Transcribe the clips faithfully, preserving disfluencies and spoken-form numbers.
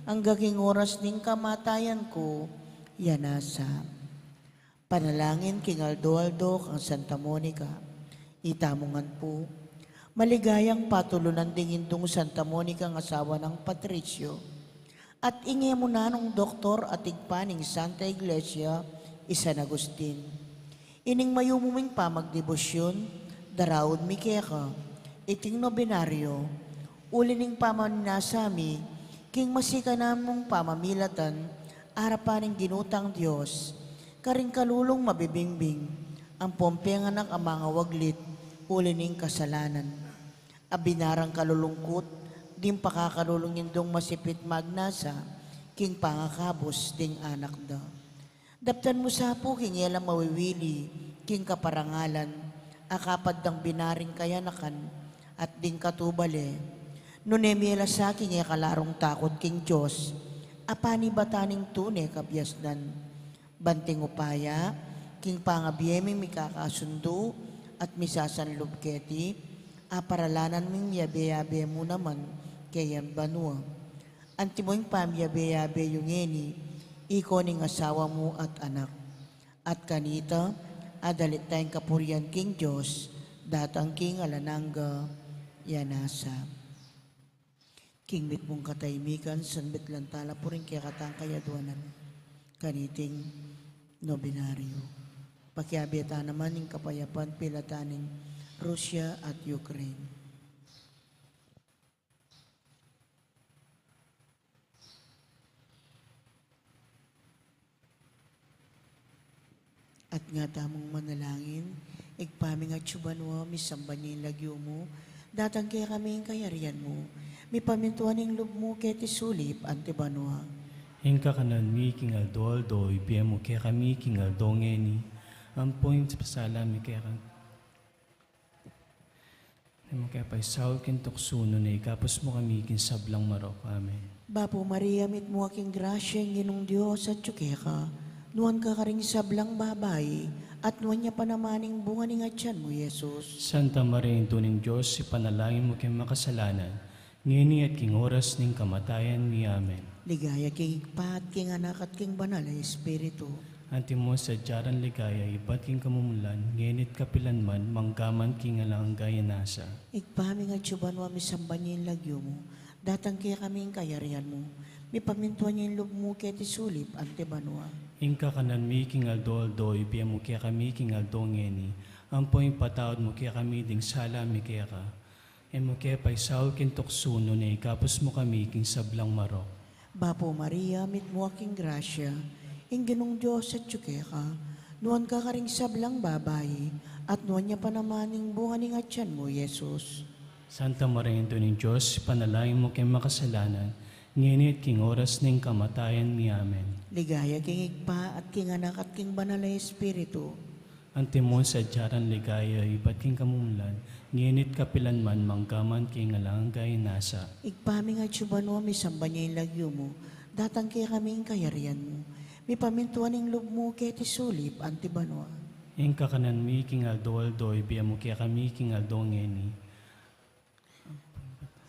angga king oras ning kamatayan ku, ya nasa. Panalangin king aldo-aldo kang Santa Monica. Itamu ngan pu, maligayang patulunan ding Indung Santa Monica a asawa nang Patricio, at ing e mu nanung doktor at ibpa ning Santa Iglesia i San Agustin. Ining mayumu ming pamagdebosyun, daraun mi keka iting nobenaryo, uli ning pamaninasa mi king masikan mung pamamilatan arapan ning Ginu tang Dios, karing kalulung mabibingbing, ampong penganak a mangawaglit uli ning kasalanan. A binarang kalulungkut ding pakakalulung Indung masipit magnasa king pangakabus ding anak da. Daptan mu sa pu king e la mawiwili king kaparangalan a kapad dang binaring kayanakan at ding katubale, nune mie la sa king e kalarung takut king Dios a panibatan ning tune kabiasnan. Banting upaya king pangabie ming mikakasundu at misasanlub keti, aparalanan ming miyabe-yabe mu naman keyang banua. Antimo ing pamiyabe-yabe yu ngeni, ikayu ning asawa mu at anak. At kanita, adalit tayang kapurian king Dios, datang king alang angga, ya nasa. King mitmung katahimikan, sambit lang tala pu ring kekatang kayaduanan kaniting nobenaryo. Pakiabe ta naman ing kapayapan pilatan ning Russia at Ukraine. At nga tamung manalangin. Ibpa mi a atsu banua, misamban ya ing lagyu mu, datang kekami ing kayarian mu, mipamintuan ing lub mu keti sulip anti banua. Ing kakanan mi king aldo-aldo ibie mu kekami king aldo ngeni, ampon ing pasala mi keka, e mu ke paisaul king tuksu, nune ikabus mu kami king sablang marok. Amen. Bapu Maria, mitmu ka king grasya, ing Ginung Dios atyu keka. Nuan ka karing sablang babai, at nuan ya pa naman ing bunga ning atyan mu, Jesus. Santa Maria, Indu ning Dios, ipanalangin mu keng makasalanan, ngeni at king oras ning kamatayan mi. Amen. Ligaya king Ibpa, at king Anak, at king Banal a Espiritu. Antimo sadya rang ligaya, ibat king kamumulan, ngeni at kapilan man, mangga man king alang angga. Ya nasa. Ibpa mi a atsu banua, misamban ya ing lagyu mu, datang kekami ing kayarian mu, mipamintuan ya ing lub mu keti sulip anti banua. Ing kakanan mi king aldo-aldo ibie mu kekami king aldo ngeni, ampon ipatawad mu kekami ding sala mi keka, e mu ke paisaul king tuksu, nune ikabus mu kami king sablang marok. Bapu Maria, mitmu ka king grasya, ing Ginung Dios atyu keka. Nuan ka karing sablang babai, at nuan ya pa naman ing bunga ning atyan mu, Jesus. Santa Maria, Indu ning Dios, ipanalangin mu keng makasalanan, ngeni at king oras ning kamatayan mi. Amen. Ligaya king Ibpa, at king Anak, at king Banal a Espiritu. Antimo sadya rang ligaya, ibat king kamumulan, ngeni at kapilan man, mangga man king alang angga. Ya nasa. Ibpa mi a atsu banua, misamban ya ing lagyu mu, datang kekami ing kayarian mu, mipamintuan ing lub mu keti sulip anti banua. Ing kakanan mi king aldo-aldo ibie mu kekami king aldo ngeni.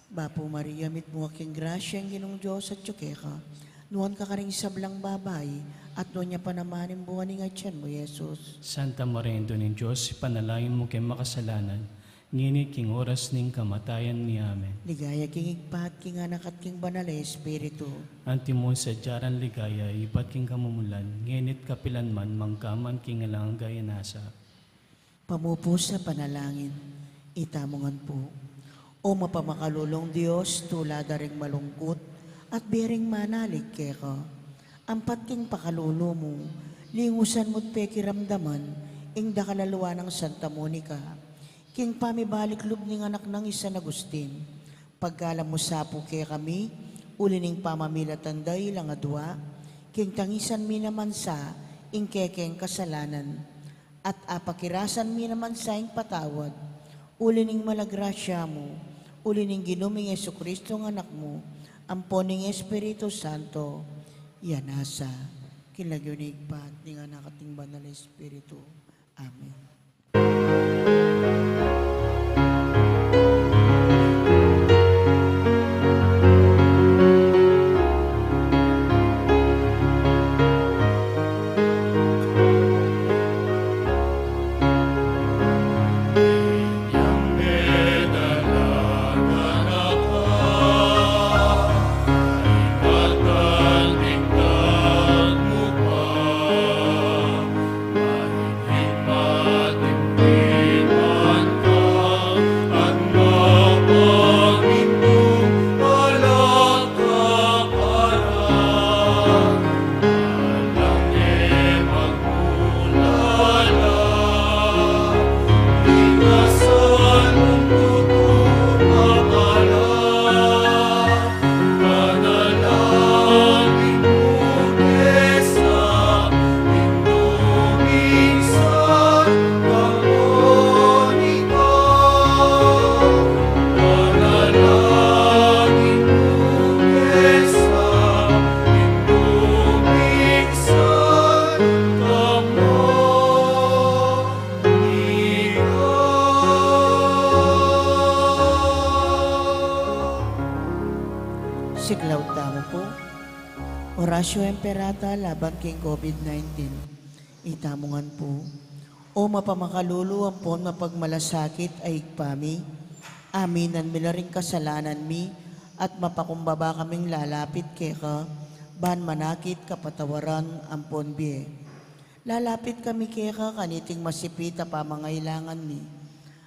Bapu Maria, mitmu ka king grasya, ing Ginung Dios atyu keka. Nuan ka karing sablang babai, at nuan ya pa naman ing bunga ning atyan mu, Jesus. Santa Maria, Indu ning Dios, ipanalangin mu keng makasalanan, ngeni at king oras ning kamatayan mi. Amen. Ligaya king Ibpa, at king Anak, at king Banal a Espiritu. Antimo sadya rang ligaya, ibat king kamumulan, ngeni at kapilan man, mangga man king alang angga. Ya nasa. Pamupu sa panalangin. Itamu ngan pu. O mapamakalulung Dios, tula da ring malungkut at bie ring manalig keka. Ampat king pakalulu mu, lingusan mu't pekiramdaman ing dakal a lua nang Santa Monica king pamibalik lub ning anak nang i San Agustin. Pagkalub mu sa pu kekami, uli ning pamamilatan da ilang adua, king tangisan mi naman sa ing kekeng kasalanan, at apakirasan mi naman sa ing patawad, uli ning malagrasya mu, uli ning Ginu ming Jesucristo a Anak mu, ampo ning Espiritu Santo, ya nasa. King lagyu ning Ibpa, at ning Anak, at ning Banal a Espiritu. Amen. Ratio Imperata laban king COVID nineteen. Itamu ngan pu. O mapamakalulu ampon mapagmalasakit a Ibpa mi, aminan mi la ring kasalanan mi, at mapakumbaba kaming lalapit keka, ban manakit kapatawaran ampon bie. Lalapit kami keka kaniting masipit a pamangailangan mi.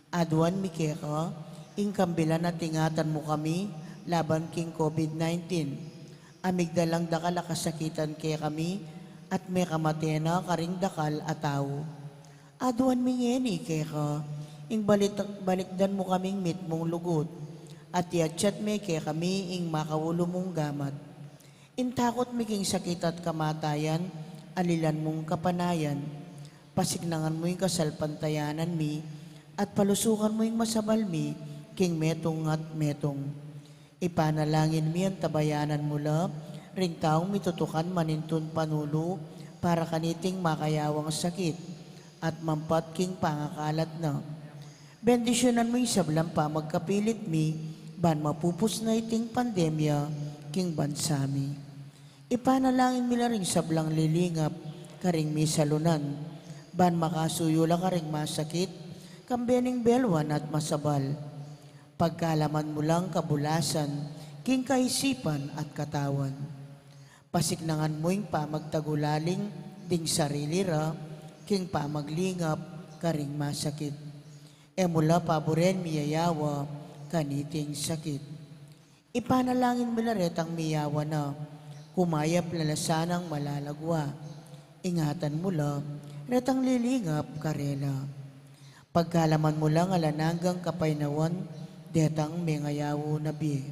Aduan mi keka, ing kambilan at ingatan mu kami, laban king COVID nineteen. Amigdalang dakal a kasakitan kekami, at mekamate na karing dakal a tau. Aduan mi ngeni keka, ing balit-, balikdan mu kaming mitmung lugud, at iatsat me kekami ing makaulu mung gamat. Ing takut mi king sakit at kamatayan, alilan mung kapanayan. Pasiknangan mu ing kasalpantayanan mi, at palusukan mu ing masabal mi, king metung at metung. Ipanalangin mi antabayanan mu la, ring taung mitutukan manintun panulu, para kaniting makayawang sakit, at mampat king pangakalat na. Bendisyunan mu ing sablang pamagkapilit mi, ban mapupus na iting pandemya, king bansa mi. Ipanalangin mi la ring sablang lilingap, karing misalunan, ban makasuyu la karing masakit, kambe ning beluan at masabal. Pagkalaman mu lang kabulasan, king kaisipan at katawan. Pasiknangan mu ing pamagtagulaling ding sarili ra, king pamaglingap, karing masakit. E mu la paburen miyayawa, kaniting sakit. Ipanalangin mu la retang miyawa na, kumayap la la sanang malalagwa. Ingatan mu la, retang lilingap karela. Pagkalaman mu lang alang anggang kapaynawan, detang mengayawu na bie.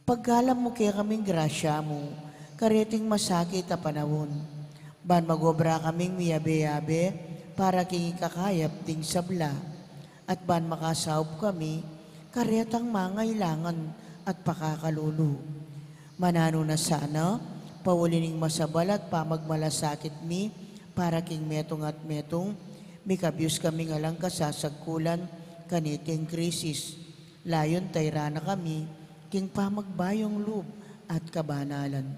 Pagkalam mu kekaming grasya mu, kareting masakit a panaun. Ban magobra kaming miyabe-yabe, para king ikakayap ding sabla. At ban makasaup kami, karetang mangailangan at pakakalulu. Mananu na sana, pauli ning masabal at pamagmalasakit mi, para king metung at metung, mikabyus kaming alang kasasagkulan, kaniting krisis. Layun tayran na kami, king pamagbayung lub at kabanalan.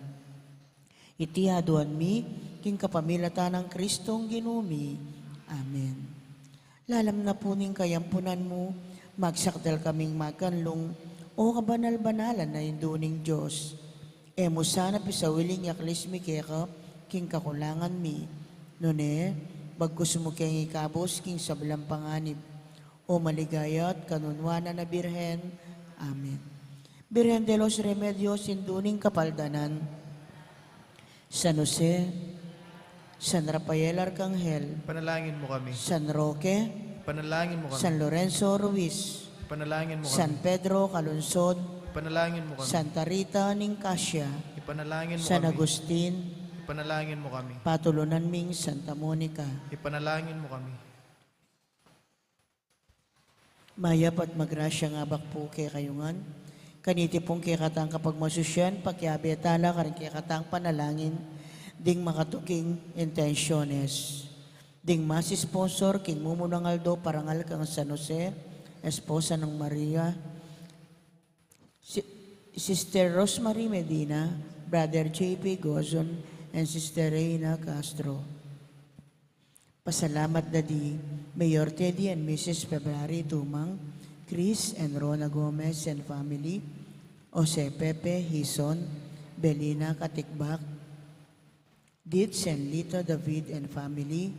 Iti aduan mi, king kapamilatan nang Kristong Ginu mi. Amen. Lalam na pu ning kayampunan mu, magsakdal kaming makanlung, o kabanal-banalan a Indu ning Dios. E mu sana pisawil ing yaklis mi keka, king kakulangan mi. Nune, bagkus mu keng ikabus, king sablang panganib. O maligaya at kanunuanan a Birhen. Amen. Birhen de los Remedios, Indu ning Kapaldanan. San Jose, San Rafael Arcangel, panalangin mu kami. San Roque, panalangin mu kami. San Lorenzo Ruiz, panalangin mu kami. San Pedro Calungsod, panalangin mu kami. Santa Rita ning Casia, ipanalangin mu San kami. Agustin, ipanalangin mu kami. Patulunan ming Santa Monica, ipanalangin mu kami. Mayap at magrasyang abak pu kekayu ngan. Kaniti pung kekatang kapagmasusyan, pakiabe tala karing kekatang panalangin ding makatuking intensyones. Ding mas sponsor king mumunang aldo parangal kang San Jose, esposa nang Maria, Si-, Sister Rosemary Medina, Brother J P Gozon, and Sister Reina Castro. Pasalamat da di Mayor Teddy and Missus February Tumang, Chris and Rona Gomez and family, Jose Pepe Hison, Belina Katikbak, Dits and Lita David and family,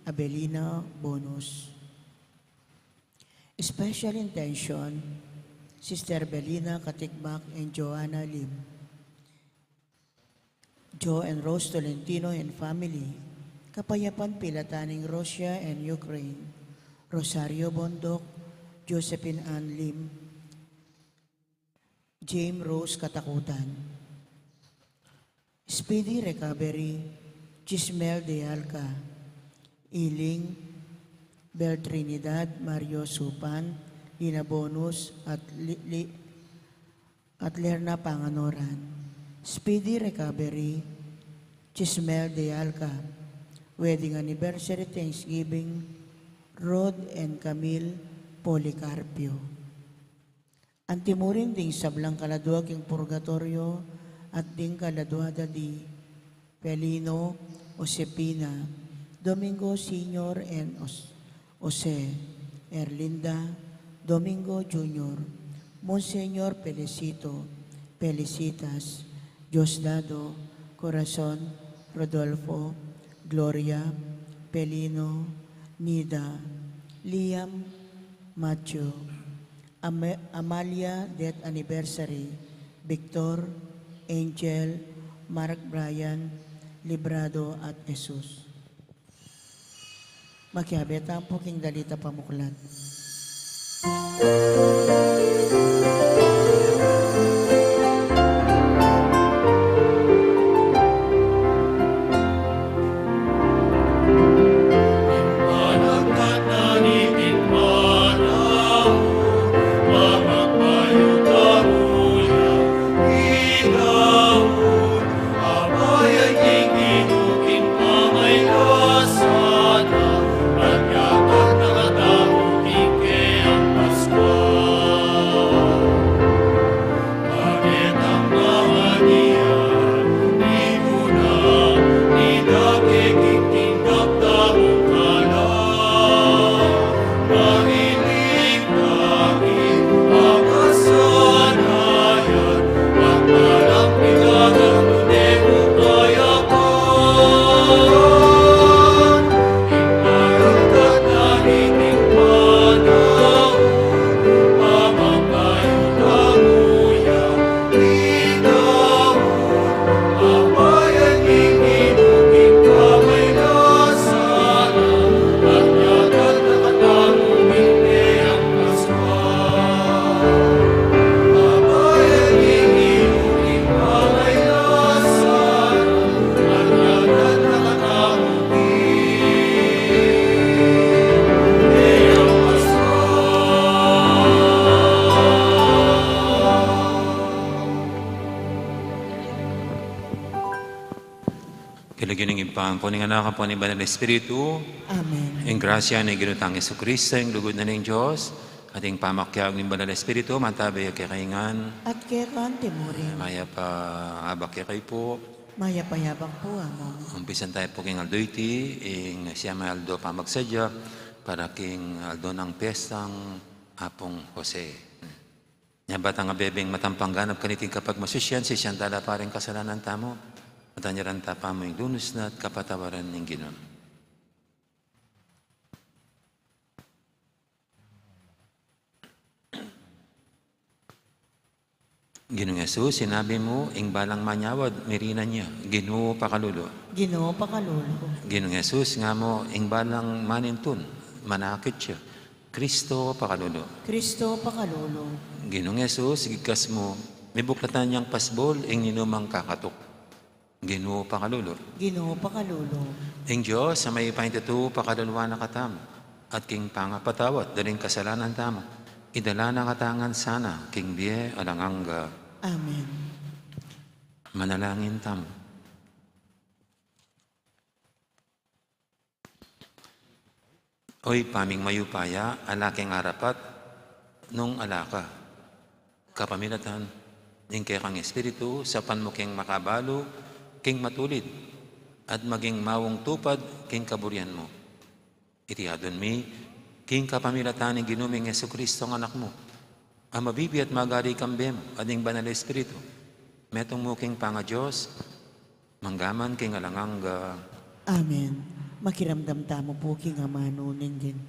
Abelina Bonus. Special intention, Sister Belina Katikbak and Joanna Lim. Joe and Rose Tolentino and family, kapayapan pilatan ning Russia and Ukraine. Rosario Bondok, Josephine Ann Lim, James Rose Katakutan. Speedy recovery, Chismel de Alca, Iling, Bel Trinidad, Mario Supan, Lina Bonus, at Li-, Li-, at Lerna Panganoran. Speedy recovery, Chismel de Alca. Wedding anniversary, Thanksgiving, Rod and Camille Policarpio. Antimurin ding sablang kaladua king purgatoryo at ding kaladua da di Felino, Josefina, Domingo Senior and Os-, Jose, Erlinda, Domingo Junior, Monsignor Felicito, Felicitas, Diosdado, Corazon, Rodolfo, Gloria, Felino, Nida, Liam, Matthew, Ama-, Amalia, death anniversary, Victor, Angel, Mark Brian, Librado, at Jesus. Makiabe tamu pu king dalit a pamuklat. King lagyu ning Ibpa, ampo ning Anak, ampo ning Banal a Espiritu. Amen. Ing grasya ning Ginu tang Jesucristo, ing lugud na ning Dios, at ing pamakiabe ning Banal a Espiritu, mantabi ya kekayu ngan. At keka naman murin. Mayap a abak kekayu pu. Mayap a abak pu, Among. Umpisan taya pu king aldo iti, ing siyam a aldo pamagsadya, para king aldo nang piestang Apung Jose. Nya ba tang abebeng matampang ganap kaniting kapagmasusian, sisian tala pa ring kasalanan tamu, at anyaran ta pa mu ing lunus na at kapatawaran ning Ginu. Ginung Jesus, sinabi mu, ing balang manyawad, mirinan ya, Ginu, pakalulu. Ginu, pakalulu. Ginung Jesus, nga mu, ing balang manintun, manakit ya, Kristo, pakalulu. Kristo, pakalulu. Ginung Jesus, igkas mu, mibuklatan yang pasbul, ing ninumang kakatuk. Ginu, pakalulu. Ginu, pakalulu. Ing Dios a mayupayang tutu pakaluluan na katamu, at king pangapatawad da ring kasalanan tamu, idala na katamu ngan sana king bie alang angga. Amen. Manalangin tamu. O Ibpa ming mayupaya, ala keng arapat nung ala ka. Kapamilatan ning kekang Espiritu, saupan mu keng makabalu, keng matulid, at maging maung tupad keng kaburian mu. Iti adwan mi, keng kapamilatan ning Ginu ming Jesucristo a Anak mu, a mabibie at magari kambe mu at ning Banal a Espiritu, metung mu king pangaDios, mangga man king alang angga. Amen. Makiramdam tamu pu king amanu ning Ginu.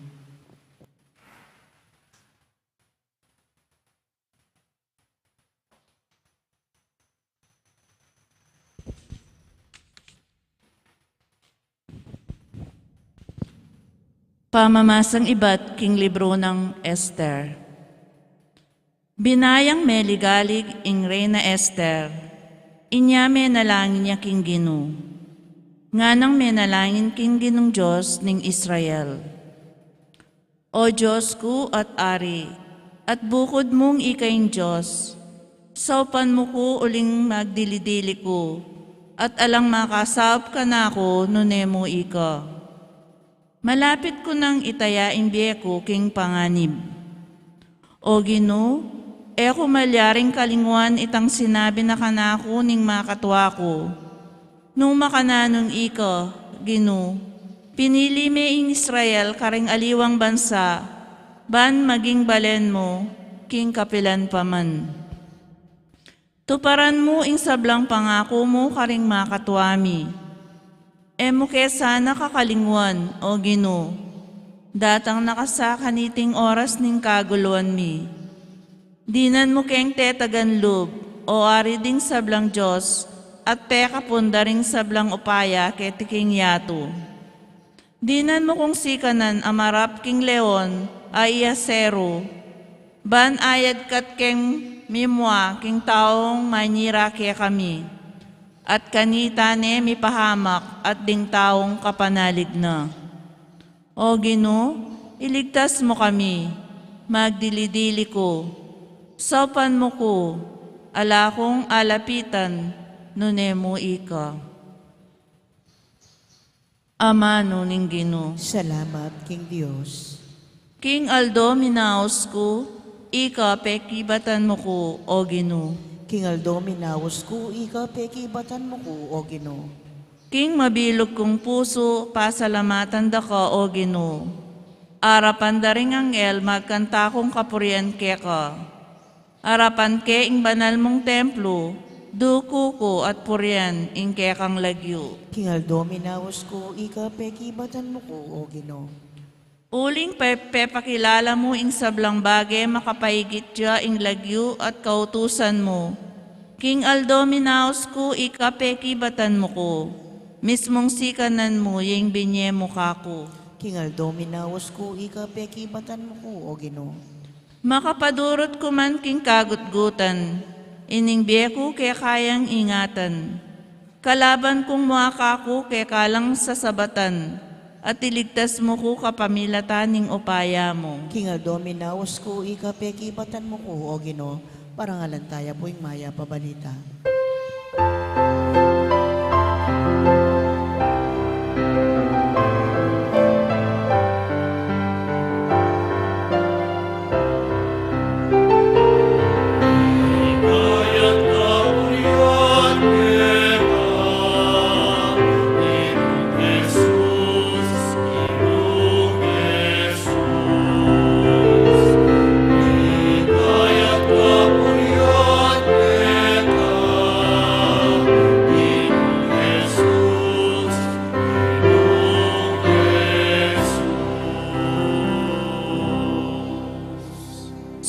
Pamamasang ibat king libru nang Ester. Binayang meligalig ing Reyna Ester, inya menalangin ya king Ginu. Nganang menalangin king Ginung Dios ning Israel. O Dios ku at Ari, at bukud mung ika ing Dios, saupan mu ku uling magdili-dili ku, at alang makasaup kanaku nune mu ika. Malapit ku nang itaya ing bie ku king panganib. O Ginu, e ku malyaring kalinguan itang sinabi na kanaku ning makatua ku. Nung makananung ika, Ginu, pinili me ing Israel karing aliwang bansa, ban maging balen mu king kapilan pa man. Tuparan mu ing sablang pangaku mu karing makatua mi. E mu ke sana kakalingwan, O Ginu. Datang na ka sa kaniting oras ning kaguluan mi. Dinan mu keng tetagan lub, o Ari ding sablang dios, at pekapun da ring sablang upaya keti king yatu. Dinan mu kung sikanan a marap king leon a i aseru, ban ayad kat keng mimua king taung manira kekami, at kanita ne mipahamak at ding taung kapanalig na. O Ginu, iligtas mu kami, magdili-dili ku, saupan mu ku, ala kung alapitan, nune mu ika. Amanu ning Ginu. Salamat king Dios. King aldo minaus ku, ika pekibatan mu ku, O Ginu. King aldo minaus ku, ika pekibatan mu ku, O Ginu. King mabilug kung pusu, pasalamatan da ka, O Ginu. Arapan da ring anghel, magkanta kung kapurian keka. Arapan ke ing banal mung templu, duku ku at purian ing kekang lagyu. King aldo minaus ku, ika pekibatan mu ku, O Ginu. Uling pe-, pepakilala mu ing sablang bage makapaigit ya ing lagyu at kautusan mu. King aldo minaus ku, ika pekibatan mu ku. Mismung sikanan mu, ing binye mu kaku. King aldo minaus ku, ika pekibatan mu ku, O Ginu. Makapadurut ku man king kagutgutan, ining bie ku keka yang ingatan. Kalaban kung mua kaku keka lang sasabatan, at iligtas mu ku kapamilatan ning upaya mu. King aldo minaus ku, ika pekibatan mu ku, O Ginu, parangalan taya pu ing mayap a balita.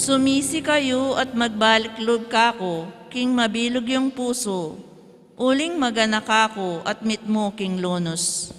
Sumisi kayu at magbalik lub kaku, king mabilug yung pusu, uling maganak aku at mitmu king lunus.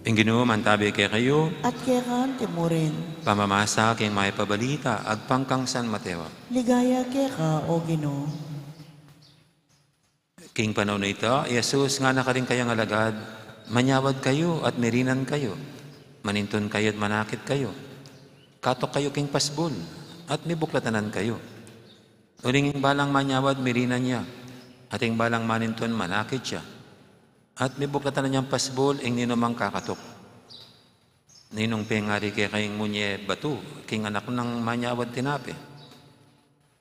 Ing Ginu mantabi kekayu. At keka mu rin. Pamamasa king mayap a balita agpang kang San Mateo. Ligaya keka, O Ginu. King panaun a ita, i Jesus ngana karing kayang alagad, manyawad kayu at mirinan kayu, manintun kayu at manakit kayu, katok kayu king pasbul, at mibuklatanan kayu. Uling ing balang manyawad mirinan ya, at ing balang manintun manakit ya, at mibuklatanan yang pasbul ing ninumang kakatok. Ninung pengari kekayu ing munye batu king anak nang manyawad tinape?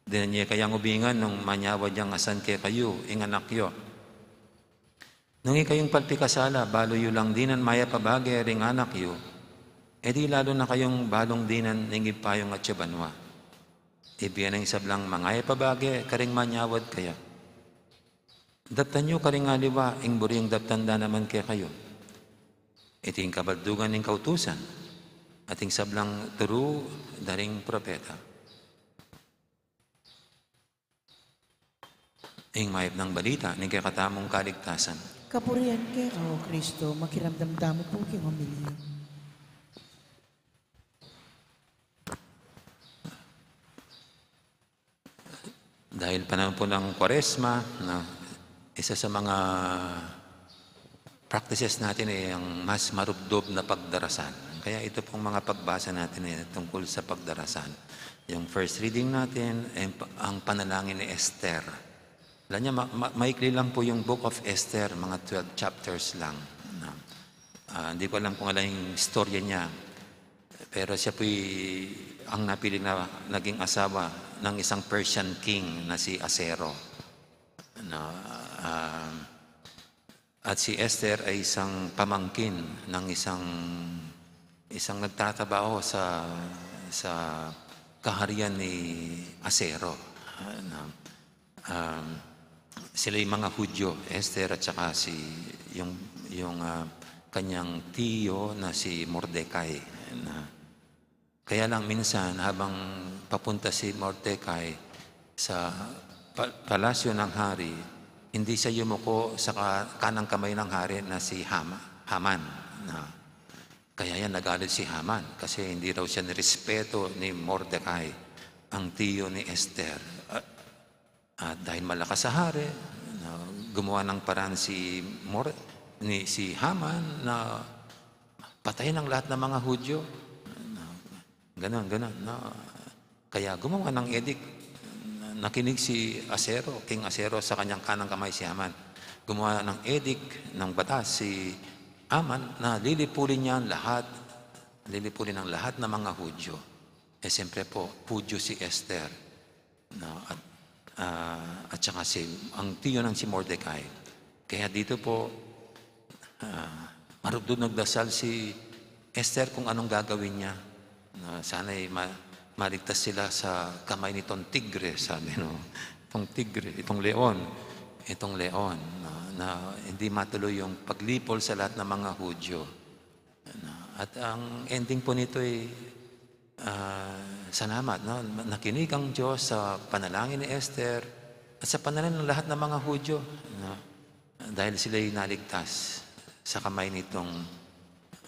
Dinan ye kayang ubingan nung manyawad yang asan kekayu ing anak yu? Nung ikayung palpikasala, balu yu lang dinan mayap a bage ring anak yu, e di lalu na kayung balung dinan ning Ibpa yung atsu banua. Ibie na ing sablang mangayap a bage karing manyawad kaya. Daptan yu karing aliwa ing buri ing daptan da naman kekayu. Iti ing kabaldugan ning kautusan, at ing sablang turu da ring propeta. Ing mayap nang balita ning kekatamung kaligtasan. Kapurian keka, O Kristo, makiramdam tamu pu king homilya. Dahil panahon po ng Kwaresma, na isa sa mga practices natin ay ang mas marubdob na pagdarasal. Kaya ito pong mga pagbasa natin ay tungkol sa pagdarasal. Yung first reading natin ay pa-, ang panalangin ni Esther. Alam niya, ma-, ma-, maikli lang po yung Book of Esther, mga twelve chapters lang. Na, ah, hindi ko alam kung ano yung istorya niya. Pero siya po'y ang napili na naging asawa ng isang Persian king na si Asero. Na, ah, at si Esther ay isang pamangkin ng isang, isang nagtatrabaho sa, sa kaharian ni Asero. Ah, na, um, sila yung mga Hudyo, Esther at saka si, yung, yung, ah, kanyang tiyo na si Mordecai. Na, kaya lang minsan, habang papunta si Mordecai sa pa-, palasyo ng hari, hindi siya yumuko sa ka-, kanang kamay ng hari na si Hama-, Haman. Na, kaya yan, nagalit si Haman kasi hindi raw siya nirespeto ni Mordecai, ang tiyo ni Esther. Ah, At dahil malakas sa hari, na gumawa ng paraan si Mor-, ni, si Haman na patayin ang lahat ng mga Hudyo. Na, ganon, ganon, na, kaya gumawa ng edict. Na-, nakinig si Asero, King Asero, sa kanyang kanang kamay si Haman. Gumawa ng edict, ng batas si Haman na lilipulin niya ang lahat, lilipulin ang lahat ng mga Hudyo. Eh, siyempre po, Hudyo si Esther. No? At, ah, at saka si, ang tiyo ng si Mordecai. Kaya dito po, ah, marubdob nagdasal si Esther kung anong gagawin niya. No? Sana'y ma-, maligtas sila sa kamay nitong tigre, sabi, no? Itong tigre, itong leon, itong leon, no? Na hindi matuloy yung paglipol sa lahat ng mga Hudyo. Ano, at ang ending po nito ay, ah, salamat, no? Nakinig ang Diyos sa panalangin ni Esther at sa panalangin ng lahat ng mga Hudyo, no? Dahil sila'y naligtas sa kamay nitong,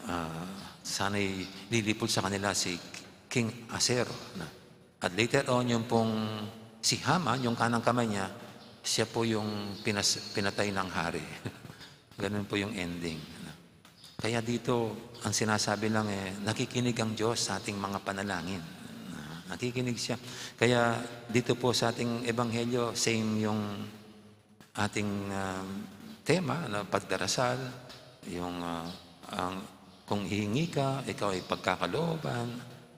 ah, sana'y lilipol sa kanila si King Asero, no? At later on, yung pong si Haman, yung kanang kamay niya, siya po yung pinas-, pinatay ng hari. Ganun po yung ending. Kaya dito, ang sinasabi lang, eh, nakikinig ang Diyos sa ating mga panalangin. Nakikinig siya. Kaya dito po sa ating ebanghelyo, same yung ating, ah, tema, na pagdarasal, yung, ah, ang, kung hihingi ka, ikaw ay pagkakalooban,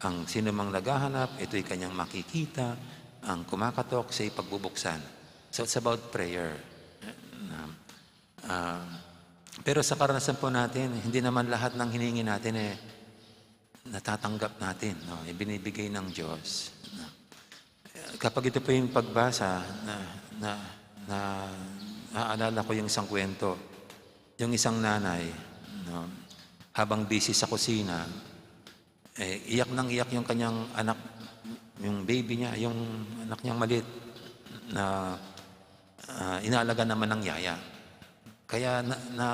ang sino mang naghahanap, ito'y kanyang makikita, ang kumakatok, siya'y pagbubuksan. So, it's about prayer. Na, ah, pero sa karanasan po natin, hindi naman lahat ng hinihingi natin, eh, natatanggap natin, no? Ibinibigay ng Diyos, no? Kapag ito po yung pagbasa, na, na, na, naaalala ko yung isang kwento. Yung isang nanay, no? Habang busy sa kusina, eh, iyak nang iyak yung kanyang anak, yung baby niya, yung anak niyang maliit na, ah, inaalaga naman ng yaya. Kaya na, na,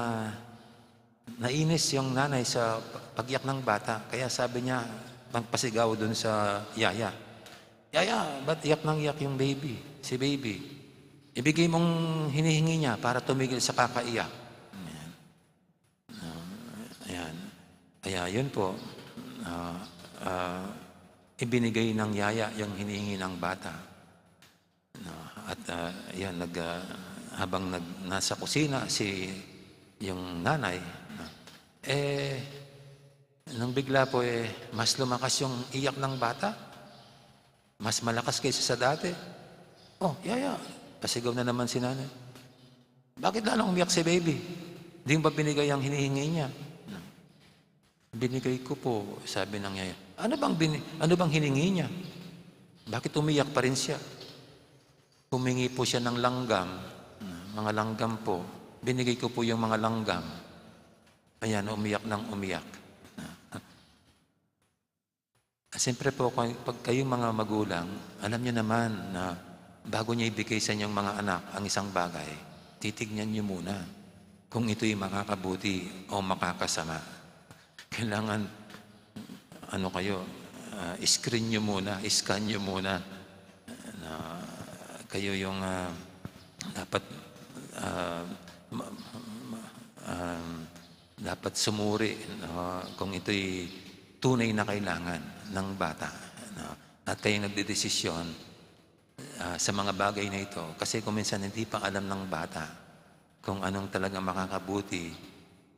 nainis yung nanay sa pag-iyak ng bata. Kaya sabi niya, nagpasigaw dun sa yaya, "Yaya, ba't iyak nang iyak yung baby, si baby? Ibigay mong hinihingi niya para tumigil sa kakaiyak." Ayan. Ah, ayan. Kaya yun po, ah, ah, ibinigay ng yaya yung hinihingi ng bata. No, at, ah, yan, nag, ah, habang nag-, nasa kusina si, yung nanay, no, eh, nang bigla po, eh, mas lumakas yung iyak ng bata. Mas malakas kaysa sa dati. "Oh, yaya," pasigaw na naman si nanay. "Bakit lalong umiyak si baby? Di mo ba binigay ang hinihingi niya?" "Binigay ko po," sabi ng yaya. "Ano bang bini-, ano bang hiningi niya? Bakit umiyak pa rin siya?" "Humingi po siya ng langgam, mga langgam po. Binigay ko po yung mga langgam." Ayan, umiyak nang umiyak. Siyempre po, kung, pag kayong mga magulang, alam niyo naman na bago niyo ibigay sa inyong mga anak ang isang bagay, titignan niyo muna. kung ito'y makakabuti o makakasama. Kailangan, ano kayo, ah, screen nyo muna, scan nyo muna na kayo yung, ah, dapat, ah, ma-, ma-, um, dapat sumuri, no, kung ito'y tunay na kailangan ng bata, no? At kayong nagdedesisyon, ah, sa mga bagay na ito, kasi kung minsan hindi pa alam ng bata kung anong talagang makakabuti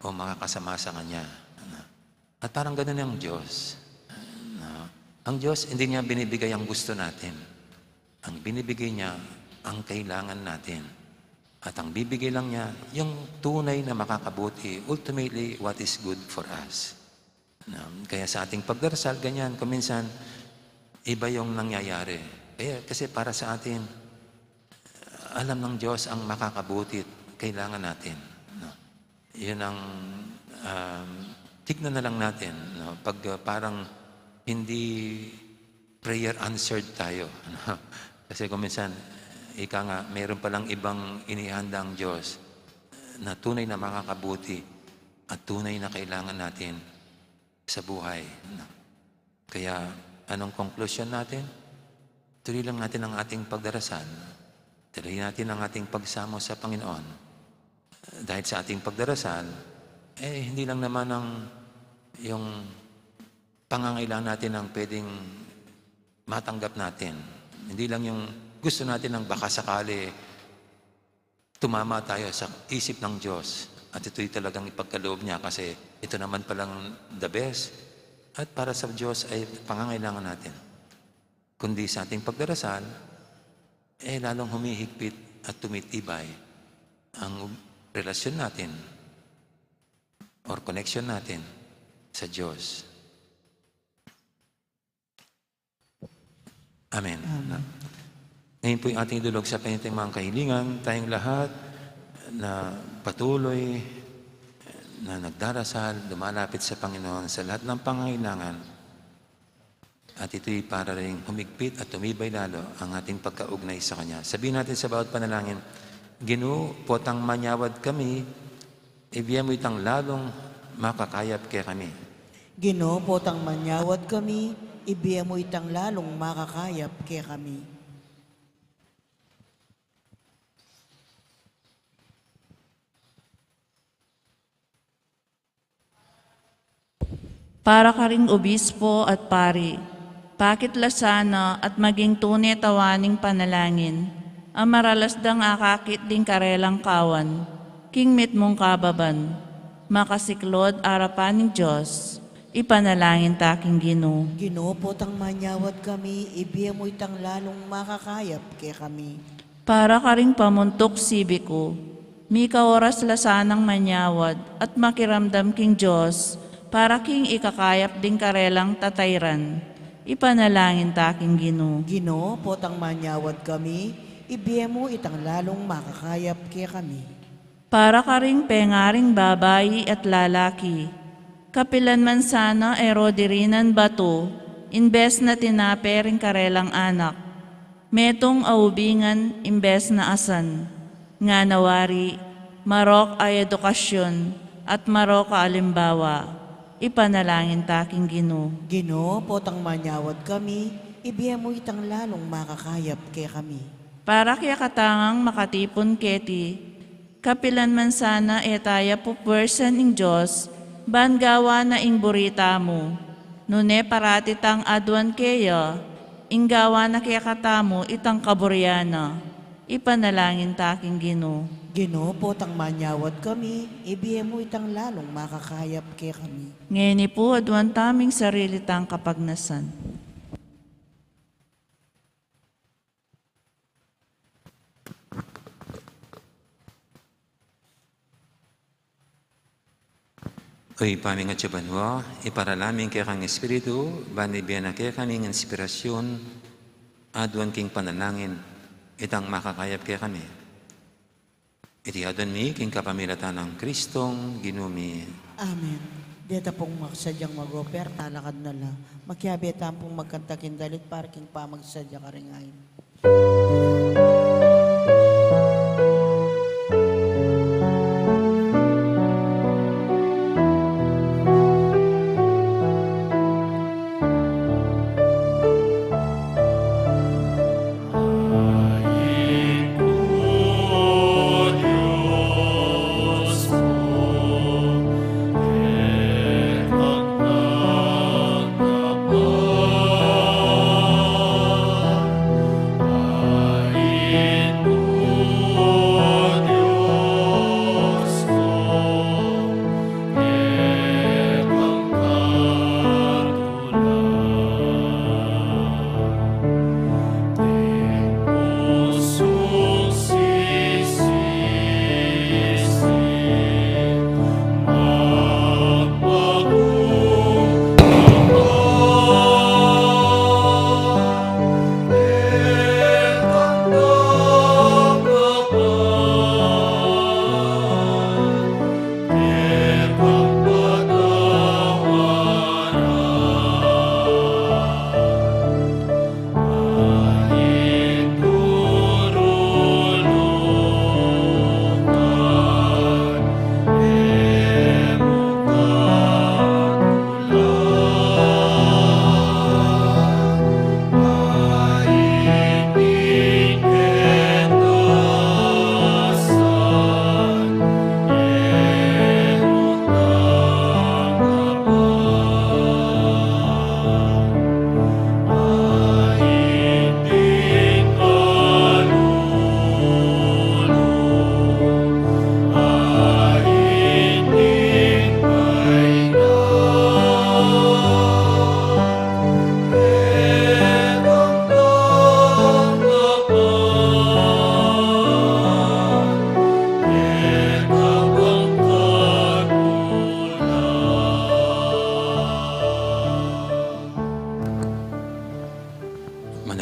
o makakasama sa kanya, no? At parang ganun ang Diyos, no? Ang Diyos, hindi niya binibigay ang gusto natin. Ang binibigay niya, ang kailangan natin. At ang bibigay lang niya, yung tunay na makakabuti, ultimately, what is good for us. No? Kaya sa ating pagdarasal, ganyan, kuminsan, iba yung nangyayari. Kaya, kasi para sa atin, alam ng Diyos ang makakabuti at kailangan natin, no? Yun ang, um, tignan na lang natin, no? Pag, uh, parang hindi prayer answered tayo, no? Kasi kung minsan, ika nga, mayroon palang ibang inihanda ang Diyos na tunay na makakabuti at tunay na kailangan natin sa buhay, no? Kaya, anong konklusyon natin? Tuloy lang natin ang ating pagdarasal. Tuloy natin ang ating pagsamo sa Panginoon. Dahil sa ating pagdarasal, eh, hindi lang naman ang, yung pangangailangan natin ang pwedeng matanggap natin. Hindi lang yung gusto natin ang baka sakali tumama tayo sa isip ng Diyos at ito'y talagang ipagkaloob niya kasi ito naman palang the best at para sa Diyos ay pangangailangan natin. Kundi sa ating pagdarasal, eh, lalong humihigpit at tumitibay ang relasyon natin or connection natin sa Diyos. Amen. Amen. Ngayon po'y ating idulog sa Panginoon ang mga kahilingan, tayong lahat na patuloy na nagdarasal, lumalapit sa Panginoon sa lahat ng pangangailangan. At ito'y para ring humigpit at tumibay lalo ang ating pagkaugnay sa Kanya. Sabihin natin sa bawat panalangin, "Ginu, potang manyawad kami, ibie mu itang lalung makakayap kekami." Ginu, potang manyawad kami, ibie mu itang lalung makakayap kekami. Para karing obispo at pari, pakit la sana at maging tune tawani ning panalangin a maralas dang akakit ding karelang kawan king mitmung kababan, makasiklud arapan ning Dios. Ipanalangin ta king Ginu. Ginu, potang manyawad kami, ibie mu itang lalung makakayap kekami. Para karing pamuntuk sibiku, mika oras la sanang manyawad at makiramdam king Dios para king ikakayap ding karelang tatairan. Ipanalangin ta king Ginu. Ginu, potang manyawad kami, ibie mu itang lalung makakayap kekami. Para karing pengaring babai at lalaki, kapilan man sana e ro dirinan batu, imbes na tinape ring karelang anak, metung a ubingan imbes na asan, ngana wari, marok a edukasyon at marok a alimbawa. Ipanalangin ta king Ginu. Ginu, potang manyawad kami, ibie mu itang lalung makakayap kekami. Para kekatang makatipun keti, kapilan man sana e taya pupuersan ing Dios, ban gawan na ing buri tamu. Nune parati tang aduan keya, ing gawan na kekatamu itang kaburian na. Ipanalangin ta king Ginu. Ginu, potang manyawad kami, ibie mu itang lalung makakayap kekami. Ngeni pu, aduan taming sarili tang kapagnasan. O Ibpa mi a atsu ka banua, iparala mi ing kekang Espiritu, ban ibie na kekami ing inspirasyon, aduan king panalangin, itang makakayap kekami. Iti aduan mi king kapamilatan nang Kristong Ginu mi. Amen. Deta pung makasadyang mag-offer, talakad na la. Makiabe tamu pung magkanta king dalit para king pamagsadya karing ain.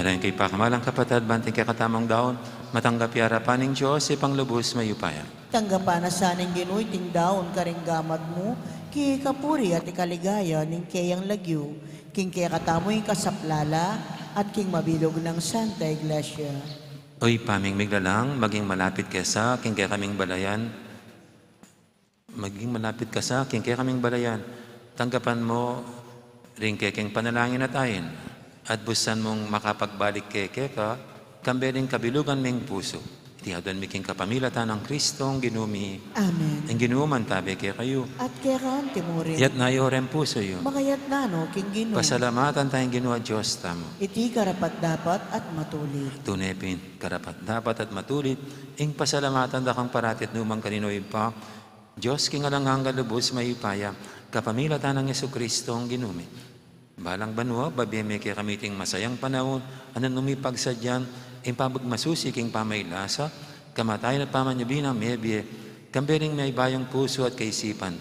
Alang kekang pakamalan, kapatad, ban iting kekatamung daun matanggap ya arapan ning Dios, Ibpang lubus mayupaya. Tanggapan na sa ning Ginu iting daun karing gamat mu, king kapurian at ikaligaya ning keyang lagyu, king kekatamung kasaplalan at king mabilug nang Santa Iglesia. O Ibpa ming miglalang, maging malapit ka sa king kekaming balayan, maging malapit ka sa king kekaming balayan. Tanggapan mu ring kekeng panalangin at ain, at busan mung makapagbalik ke keka, kambe ring kabilugan ning pusu. Iti aduan mi king kapamilatan nang Kristong Ginu mi. Amen. Ing Ginu mantabe kekayu. At keka mu rin. Iyatas yu ring pusu yu. Makayatas no king Ginu. Pasalamatan taya ing Ginu a Dios tamu. Iti karapat-dapat at matulid. Tune pin karapat-dapat at matulid ing pasalamatan da kang parati at nukaman man, Ibpa, Dios king alang angga, lubus mayupaya, kapamilatan nang Jesucristo a Ginu mi. Balang banua, babie me kekami iting masayang panaun a nung mi pagsadyan ing pamagmasusi king pamailasa, kamatayan at pamanyubling mebie, kambe ning maybayung pusu at kaisipan.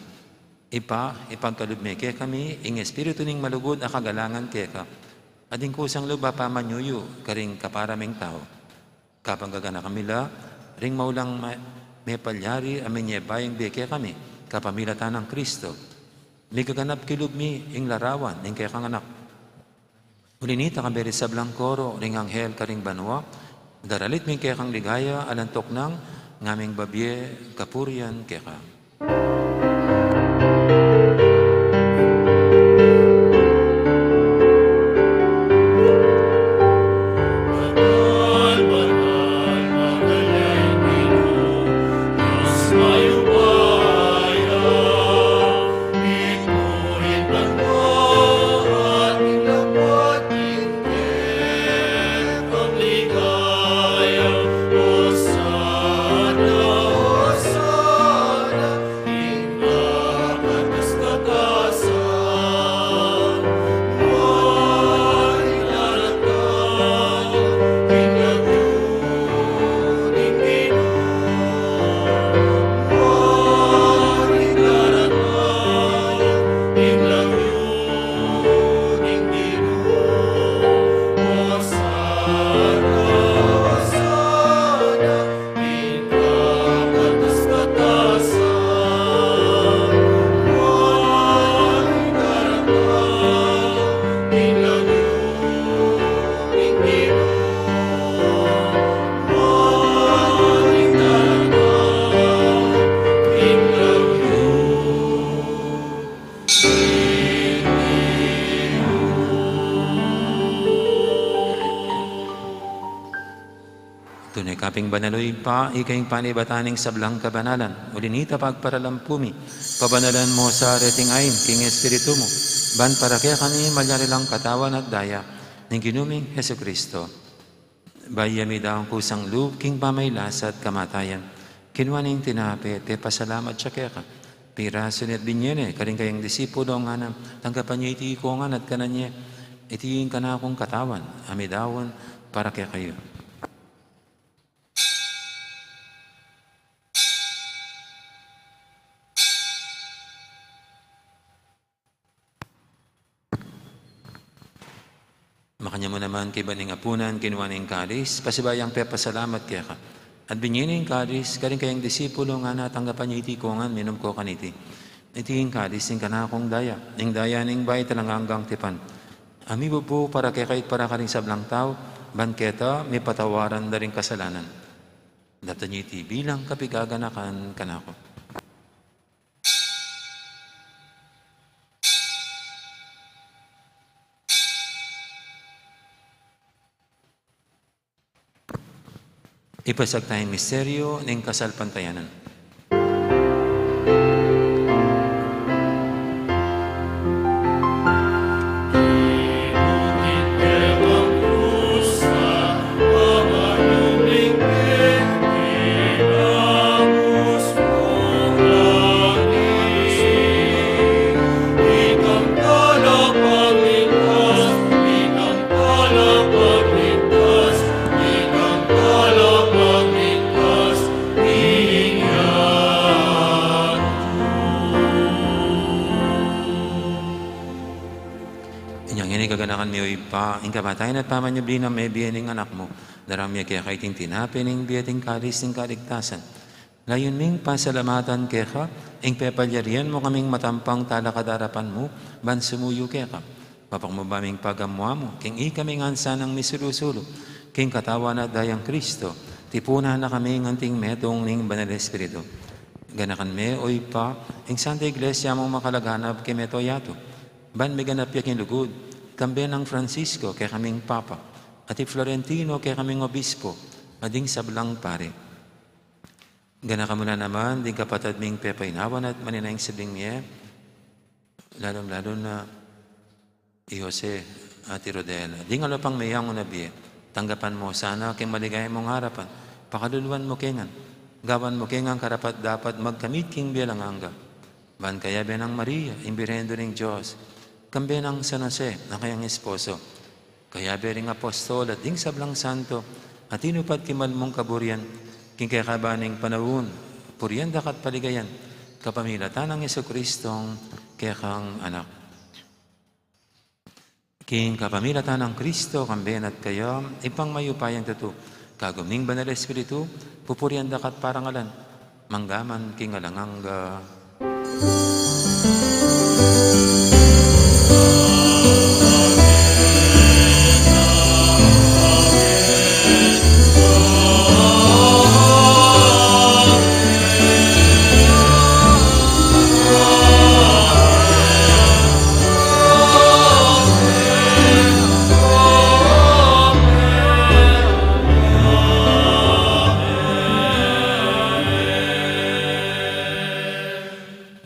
Ibpa, ipagkalub me kekami ing espiritu ning malugud a kagalangan keka, at ing kusang lub a pamanyuyu karing kapara ming tau. Kapangganaka mi la ring maulang ma-, mepalyari a menyebayung bie kekami, kapamilatan nang Kristo. Migaganap king lub mi ing larawan ning kekang Anak. Uli na nita, kambe ring sablang koro ring anghel karing banua, daralit mi ing kekang ligaya, alang tuknang ngaming babie kapurian keka. Tune ka pin banal, o Ibpa, ika ing panibatan ning sablang kabanalan. Uli na nita, pagparalampu mi, pabanalan mu sa reting ain king Espiritu mu, ban para kekami malyari lang katawan at daya ning Ginu ming Jesucristo. Bayu ya midaun kusang lub king pamailasa at kamatayan, kinua ne ing tinape, pepasalamat ya keka, pirasu ne at binie ne karing kayang disipulus, ngana, tanggapan ye iti ikayu ngan at kanan ye, iti ing kanakung katawan a midaun para kekayu. Makanyan mu naman, kaybat ning apunan, kinua ne ing kalis, pasibayu yang pepasalamat keka, at binie ne ing kalis karing kayang disipulus, ngana, tanggapan ye iti ikayu ngan, minum kayu kaniti. Iti ing kalis ning kanakung daya, ing daya ning bayu at alang anggang tipan, a mibubu para kekayu at para karing sablang tau, ban keta mipatawaran da ring kasalanan. Daptan ye iti bilang kapigaganakan kanaku. Ipasiag taya ing misteryu ning kasalpantayanan. Pa, ing kamatayan at pamanyubli nang mebie ning Anak mu, daraun mi keka iting tinape ning bie at ing kalis ning kaligtasan. Layun ming pasalamatan keka ing pepalyarian mu kaming matampang talakad king arapan mu ban sumuyu keka. Mapakumbaba ming pagamu-amu king ikami ngan sanang misulu-sulu king katawan at dayang Kristo, tipunan na kami ngan anting metung ning Banal Espiritu. Ganakan me, o Ibpa, ing Santa Iglesia mung makalaganap king mabilug a yatu, ban miganap ya king lugud, kambe nang Francisco kekaming Papa, at i Florentino kekaming Obispo, at ding sablang pari. Ganakan mu na naman ding kapatad ming pepainawan at manenaya king sibling mie, lalung-lalu na i Jose at i Rodel. Ding alang pang meyang una bie, tanggapan mu sana king maligaya mung arapan, pakaluluan mu ke ngan, gawan mu ke ngan karapat-dapat magkamit king bie alang angga. Ban kayabe nang Maria, ing Birhen Indu ning Dios, kambe nang San Jose, a kayang esposo, kayabe ring apostol at ding sablang santo a tinupad king mal mung kaburian, king kekaban ning panaun, purian da ka at paligayan, kapamilatan nang Jesucristong kekang Anak. King kapamilatan nang Kristo, kambe na at kaya, Ibpang mayupayang tutu, kagum ning Banal Espiritu, pupurian da ka at parangalan, mangga man king alang angga.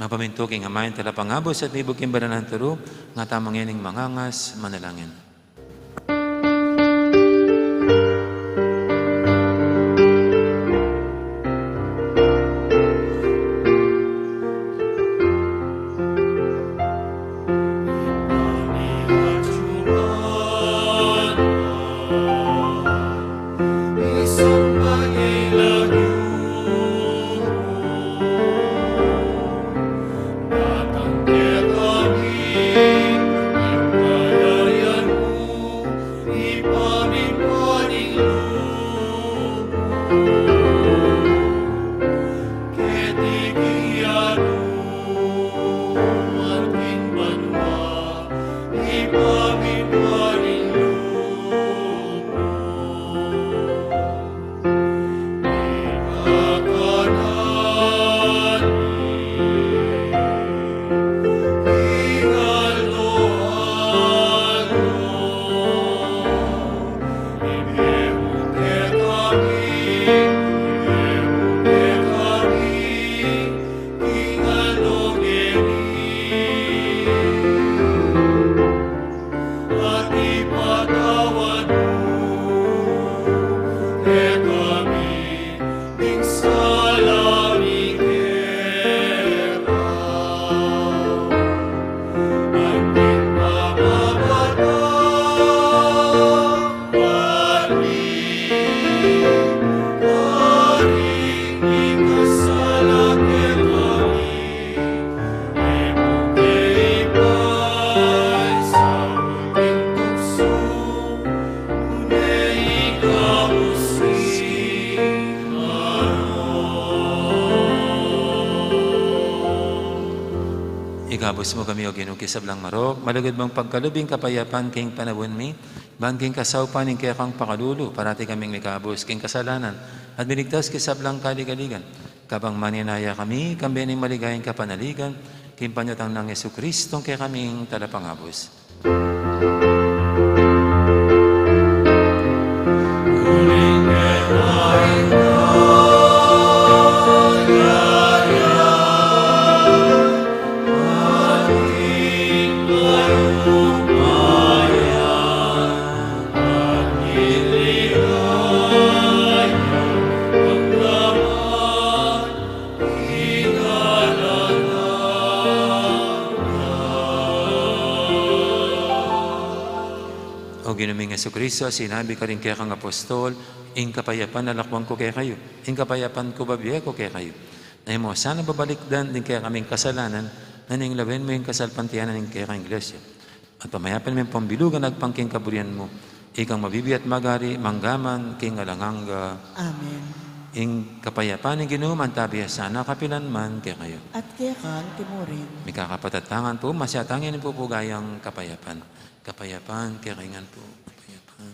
Mapamintu king Ama ing Talapangabus at mibug king banal nang turu, nga tamu ngening mangangas, manalangin. Ikabus mu kami, O Ginu, king sablang marok, malugud mung pagkalub ing kapayapan king panaun mi, ban king kasaupan ning kekang pakalulu, parati kaming mikabus king kasalanan, at miligtas king sablang kaligaligan. Kabang manenaya kami, kambe ning maligayang kapanaligan, king panyatang nang Jesucristong kekaming Talapangabus. O Ginu ming Jesucristo, sinabi mu karing kekang apostol, "Ing kapayapan lakwan ku kekayu, ing kapayapan ku bibie ku kekayu." Na e mu sana babalikdan ding kekaming kasalanan, nune ing lawen mu ing kasalpantayanan ning kekang Iglesia. At pamayapan mi pambilugan agpang king kaburian mu. Ikang mabibie at magari, mangga man king alang angga. Amen. Ing kapayapan ning Ginu mantabi ya sana kapilan man kekayu. At keka mu rin. Mikakapatad tang ngan pu, masiat tang ngan pu pu gayang kapayapan. Kapayapan, kekayu ngan pu. Kapayapan.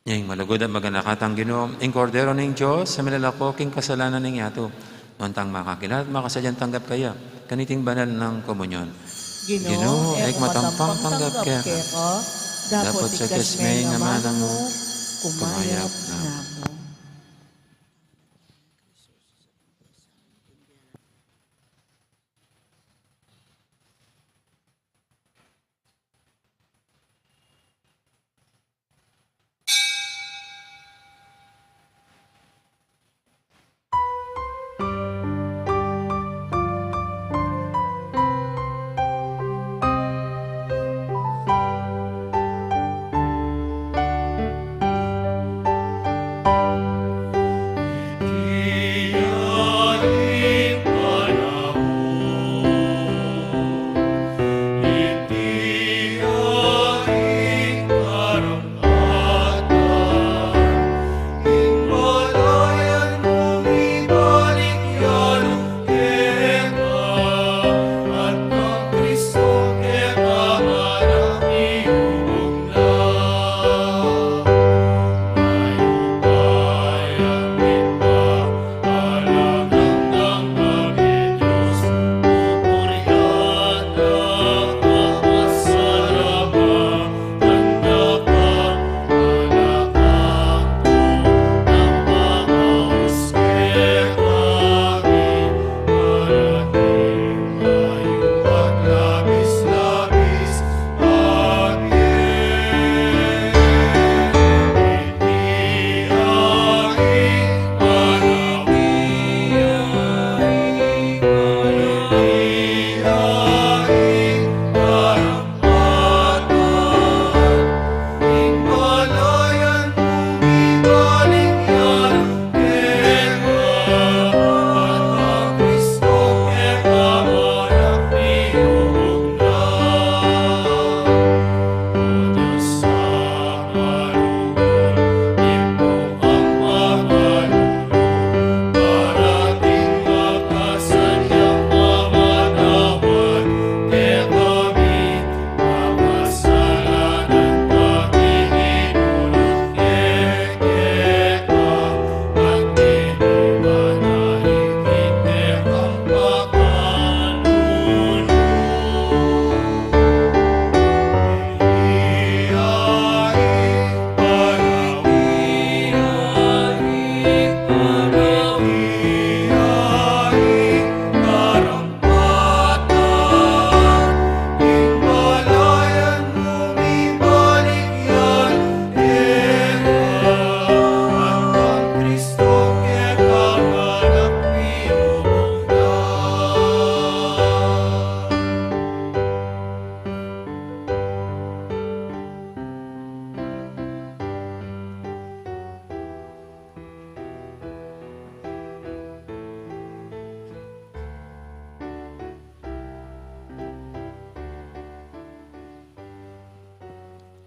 Ing malugud at maganaka tang Ginu, ing Kordero ning Dios, a milalako king kasalanan ning yatu. Nuan tang makakilala at makasadyang tanggap kaya kaniting banal nang komunyon. Ginu, e ku matampang tanggap keka, dapot ikasme ing amanu mu, kumayap na mu.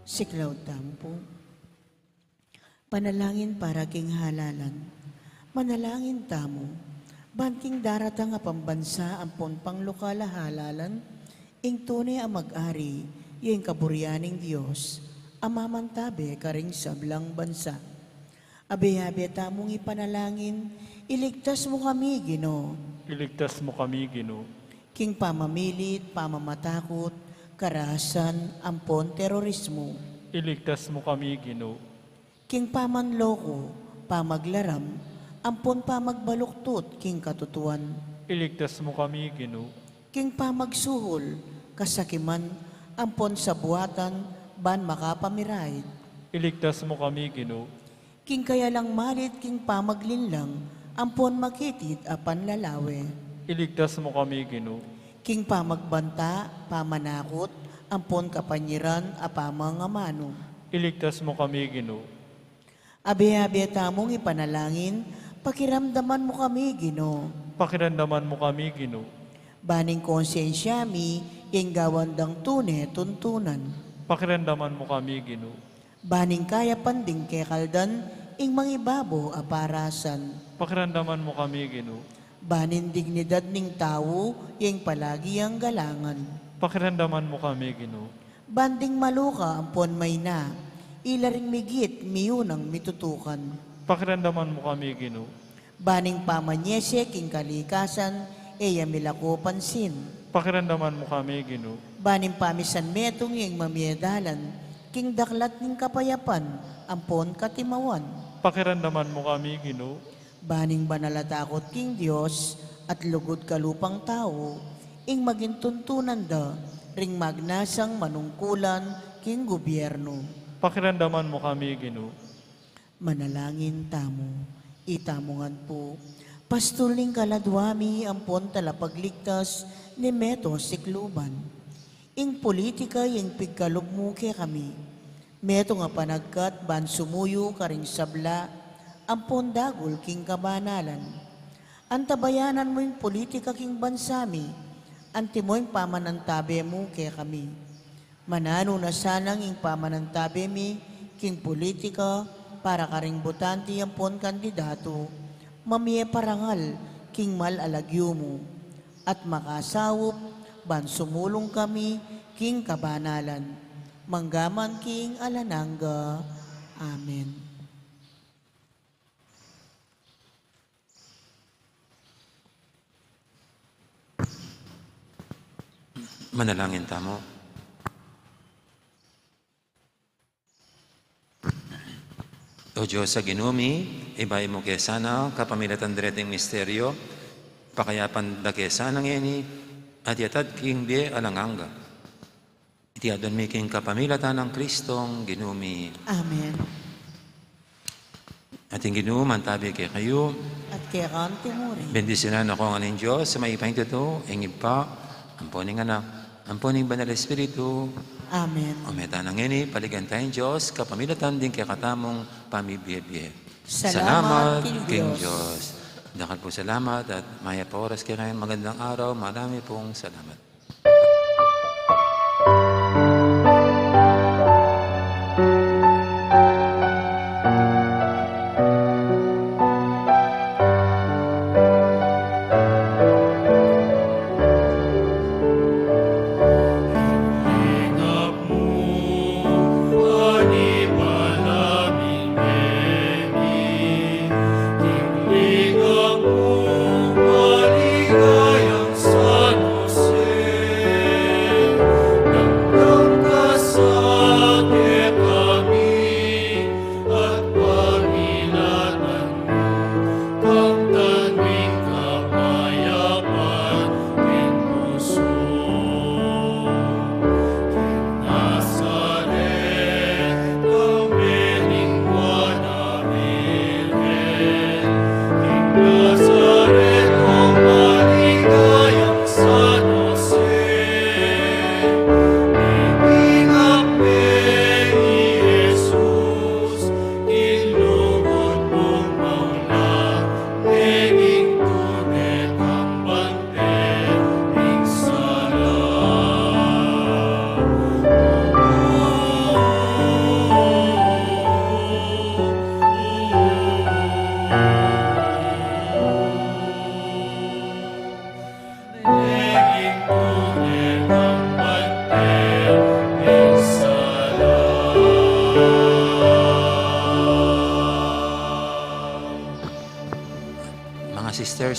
Siklaud tamu pu. Panalangin para king halalan. Manalangin tamu, ban king daratang a pambansa ampon panglokal a halalan, ing tune a mag-ari, ya ing kaburian ning Dios, a mamantabe karing sablang bansa. Abe-abe tamung ipanalangin, iligtas mu kami, Ginu. Iligtas mu kami, Ginu. King pamamilit, pamamatakut, karahasan, ampon terorismu. Iligtas mu kami, Ginu. King pamanloko, pamaglaram, ampon pamagbaluktut king katutuan. Iligtas mu kami, Ginu. King pamagsuhul, kasakiman, ampon sabuatan, ban makapamiraid. Iligtas mu kami, Ginu. King kayalang malit, king pamaglinlang, ampon makitid a panlalawe. Iligtas mu kami, Ginu. King pamagbanta, pamanakut, ampon kapanyiran a pamangamanu. Iligtas mu kami, Ginu. Abe-abe tamung ipanalangin, pakiramdaman mu kami, Ginu. Pakiramdaman mu kami, Ginu. Ban ing konsensya mi, ing gawan dang tune tuntunan. Pakiramdaman mu kami, Ginu. Ban ing kayapan ding kekaldan, ing mangibabo a parasan. Pakiramdaman mu kami, Ginu. Ban ing dignidad ning tau, ing palagi yang galangan. Pakiramdaman mu kami, Ginu. Ban ding maluka ampon maina, ila ring migit miyunang mitutukan. Pakiramdaman mu kami, Ginu. Ban ing pamanyese king kalikasan, e ya milako pansin. Pakiramdaman mu kami, Ginu. Ban ing pamisanmetung ing mamie dalan, king daklat ning kapayapan, ampon katimawan. Pakiramdaman mu kami, Ginu. Ban ing banal a takut king Dios, at lugud kalupang tau, ing maging tuntunan da, ring magnasang manungkulan, king gubyernu. Pakiramdaman mu kami, Ginu. Manalangin tamu. Itamu ngan pu, pastul ning kaladua mi ampon talapagligtas ning meto sikluban. Ing pulitika ing pigkalub mu kekami. Metung a panagkat ban sumuyu karing sabla ampon dagul king kabanalan. Antabayanan mu ing pulitika king bansa mi, antimo ing pamanantabe mu kekami. Mananu na sanang ing pamanantabe mi king pulitika para karing butante ampon kandidatu, mamie parangal king mal a lagyu mu, at makasaup ban sumulung kami king kabanalan, manggaman king alang angga. Amen. Manalangin tamu. O Dios a Ginu mi, ibie mu ke sana kapamilatan dereting misteryo, pakayapan da ke sana ngeni, at yatad king bie alang angga. Iti adwan mi king kapamilatan nang Kristong Ginu mi. Amen. At ing Ginu mantabi kekayu. At keka mu rin. Bendisyunan na kayu ngan ning Dios a mayupaya king tutu, ing Ibpa, ampo ning Anak, ampo ning Banal Espiritu. Amen. O meta na ngeni, paligayan taya ing Dios kapamilatan ding kekatamung pamibie-bie. Salamat king Dios. Dakal pung salamat at mayap a oras kekayu. Magandang araw, marami pung salamat.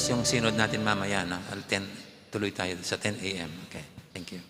Yung synod natin mamaya, no? Al ten, tuloy tayo sa ten a m. Okay, thank you.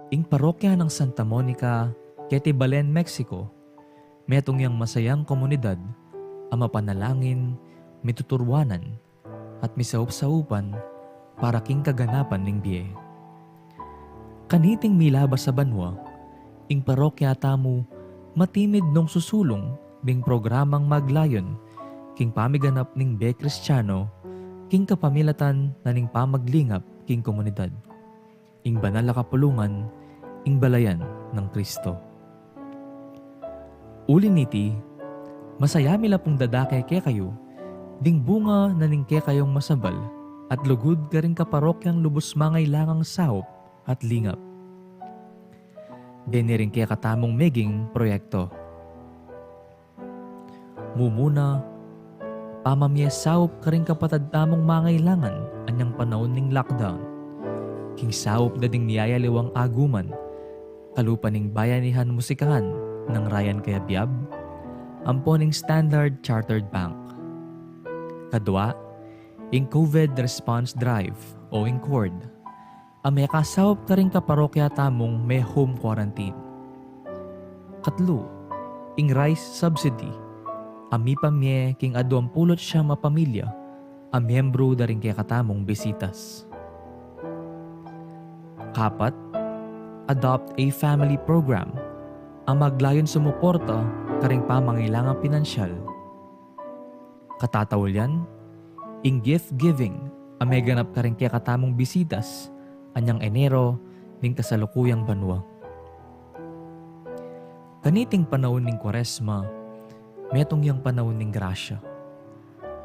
Ing parokya nang Santa Monica, keti Belen, Mexico, metung yang masayang komunidad a mapanalangin, mituturwanan, at misaup-saupan para king kaganapan ning bie. Kaniting milabas a banua, ing parokya tamu matimid nung susulung ding programang maglayun king pamiganap ning bie Kristiano king kapamilatan na ning pamaglingap king komunidad. Ing banal a kapulungan, ing balayan nang Kristo. Uli niti, masaya mi la pung dadake kekayu ding bunga na ning kekayung masabal at lugud karing kaparokyang lubus mangailangang saup at lingap. Deni ring kekatamung meging proyekto. Mumuna, pamamie saup karing kapatad tamung mangailangan anyang panaun ning lockdown. King saup da ding miyayaliwang aguman, kalupa ning Bayanihan Musikahan nang Ryan Cayabyab, ampo ning Standard Chartered Bank. Kadua, ing COVID Response Drive o ing cord a mekasaup karing kaparokya tamung me-home quarantine. Katlu, ing rice subsidy a mipamie king aduang pulu't siyam a pamilya a miyembru da ring kekatamung Bisitas. Kapat, Adopt a Family Program a maglayun sumuporta karing pamangailangang pinansyal. Katataulian, ing gift giving a meganap karing kekatamung Bisitas anyang Enero ning kasalukuyang banua. Kaniting panaun ning Kuaresma, metung yang panaun ning grasya.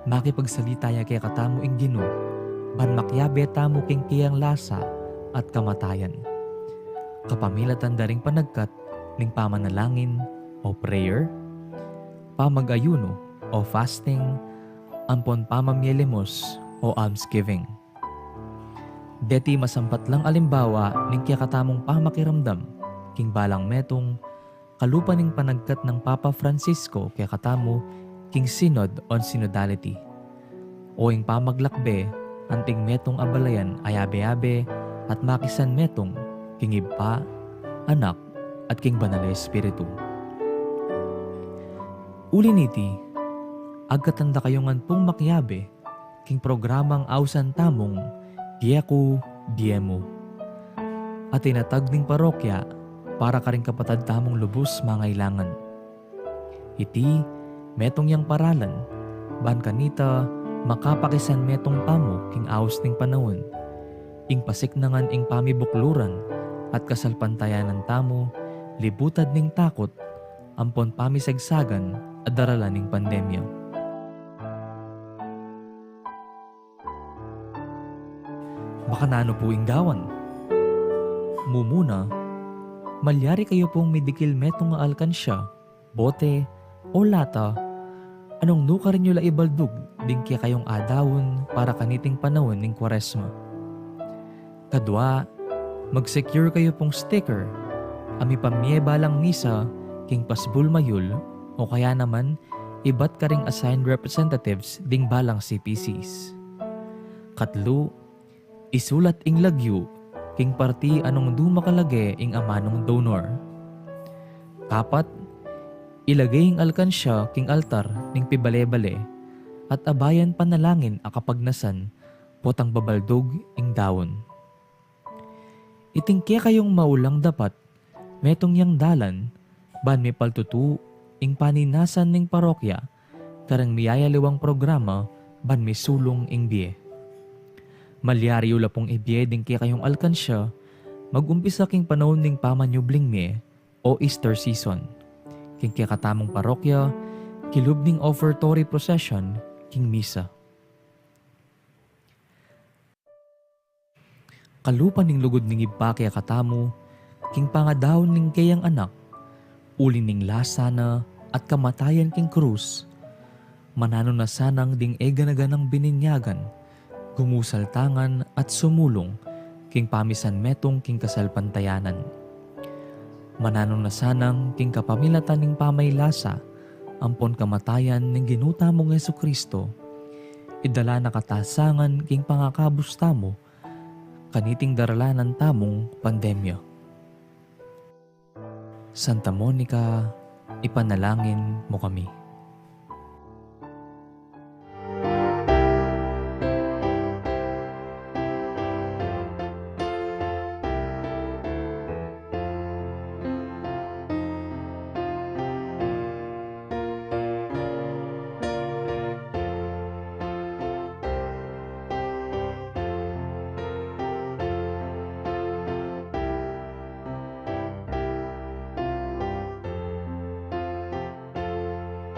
Makipagsalita ya kekatamu ing Ginu ban makiabe tamu king keyang lasa at kamatayan, kapamilatan da ring panagkat ning pamanalangin o prayer, pamag-ayunu o fasting, ampon pamamie limos o almsgiving. Deti masampat lang alimbawa ning kekatamung pamakiramdam king balang metung, kalupa ning panagkat nang Papa Francisco kekatamu king Synod on Synodality, o ing pamaglakbe anting metung a balayan a yabe-yabe at makisanmetung king Ibpa, Anak, at king Banal a Espiritu. Uli niti, agkatan da kayu ngan pung makiabe king programang ausan tamung Bie Ku, Bie Mu, a tinatag ning parokya para karing kapatad tamung lubus mangailangan. Iti metung yang paralan ban kanita makapakisanmetung tamu king aus ning panaun, ing pasiknangan ing pamibukluran at kasalpantayanan tamu libutad ning takut ampon pamisagsagan a daralan ning pandemya. Makananu pu ing gawan? Mumuna, malyari kayu pung midikil metung a alkansya, bote, o lata a nung nukarin yu la ibaldug ding kekayung adaun para kaniting panaun ning Kuaresma. Kadua, mag-secure kayu pung sticker a mipamie balang misa king pasbul mayul o kaya naman ibat karing assigned representatives ding balang C P Cs. Katlu, isulat ing lagyu king parti a nung duma kalage ing amanung donor. Kapat, ilage ing alkansya king altar ning pibale-bale at abayan panalangin a kapagnasan potang babaldug ing daun. Iting kekayung maulang dapat metung yang dalan ban mipaltutu ing paninasan ning parokya kareng miyayaliwang programa ban misulung ing bie. Malyari yu la pung ibie ding kekayung alkansya mag-umpisa king panaun ning pamanyubling mie o Easter season. King kekatamung parokya, kilub ning offertory procession, king misa. Kalupa ning lugud ning Ibpa kekatamu, king pangadaun ning keyang Anak, uli ning lasa na at kamatayan king krus, mananu na sanang ding e gana-ganang bininyagan, gumusal tangan at sumulung king pamisan metung king kasalpantayanan. Mananu na sanang king kapamilatan ning pamaylasa ampon kamatayan ning Ginu tamung Jesucristo, idala na kata sangan king pangakabus tamu kaniting daralanan tamung pandemya. Santa Monica, ipanalangin mu kami.